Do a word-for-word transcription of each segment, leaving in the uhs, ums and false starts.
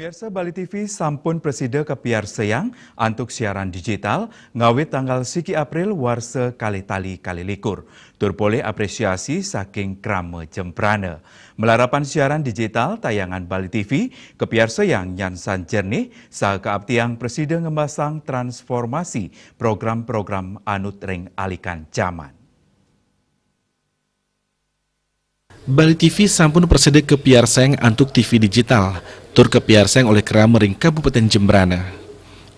Pemirsa, Bali T V sampun prasida kapiarsayang antuk siaran digital ngawit tanggal siki April warsa kalih tali kalih likur. Tur polih apresiasi saking krama Jembrana. Malarapan siaran digital, tayangan Bali T V kapiarsayang nyansan jernih saha kaaptiang prasida ngembasang transformasi program-program anut ring alikan jaman. Bali T V sampun prasida kapiarsayang antuk T V digital, tur kapiarsayang olih krama ring Kabupaten Jembrana.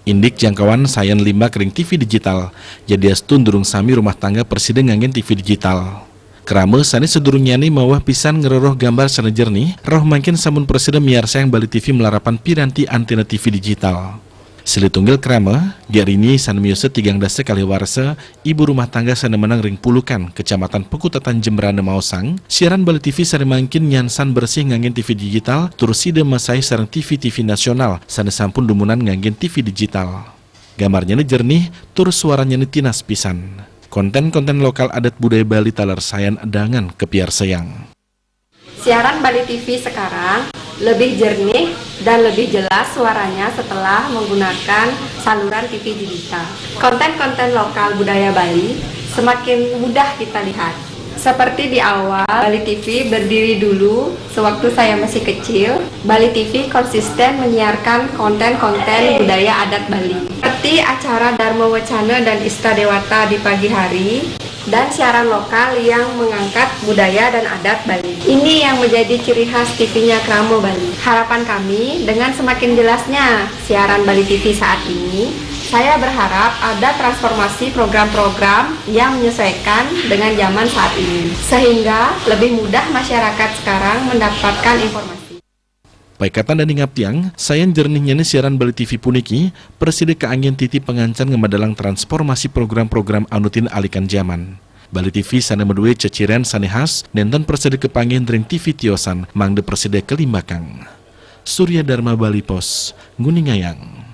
Indik jangkauan sayan limbak ring T V digital, yadiastun durung sami rumah tangga prasida nganggén T V digital. Krama sané sadurungnyané mawah pisan ngrereh gambar sané jernih, rauh mangkin sampun prasida miarsayang Bali T V malarapan piranti anténa T V digital. Silih tunggil krama, Gek Rini sané miosa tigang dasa kalih warsa, ibu rumah tangga sané meneng ring Pulukan, Kecamatan Pekutatan Jembrana maosang, siaran Bali T V sané mangkin nyansan bersih nganggén T V digital, tur sida masaih sareng T V-T V nasional sané sampun dumunan nganggén T V digital. Gambarnyané jernih, tur suarannyané tinas pisan. Kontén-kontén lokal adat budaya Bali taler sayan dangan kapiarsayang. Siaran Bali T V sekarang lebih jernih dan lebih jelas suaranya setelah menggunakan saluran T V digital. Konten-konten lokal budaya Bali semakin mudah kita lihat. Seperti di awal, Bali T V berdiri dulu sewaktu saya masih kecil. Bali T V konsisten menyiarkan konten-konten budaya adat Bali, seperti acara Dharma Wacana dan Ista Dewata di pagi hari, dan siaran lokal yang mengangkat budaya dan adat Bali. Ini yang menjadi ciri khas T V-nya Krama Bali. Harapan kami, dengan semakin jelasnya siaran Bali T V saat ini, saya berharap ada transformasi program-program yang menyesuaikan dengan zaman saat ini, sehingga lebih mudah masyarakat sekarang mendapatkan informasi. Paikatan dané ngaptiang, sayan jernihnyané siaran Bali T V puniki, prasida kaanggén titi pangancan ngamedalang transformasi program-program anutin alikan jaman. Bali T V sané madué ceciren sané khas, nénten prasida kapanggih ring T V tiosan, mangda prasida kalimbakang. Surya Dharma Bali Post, nguningayang.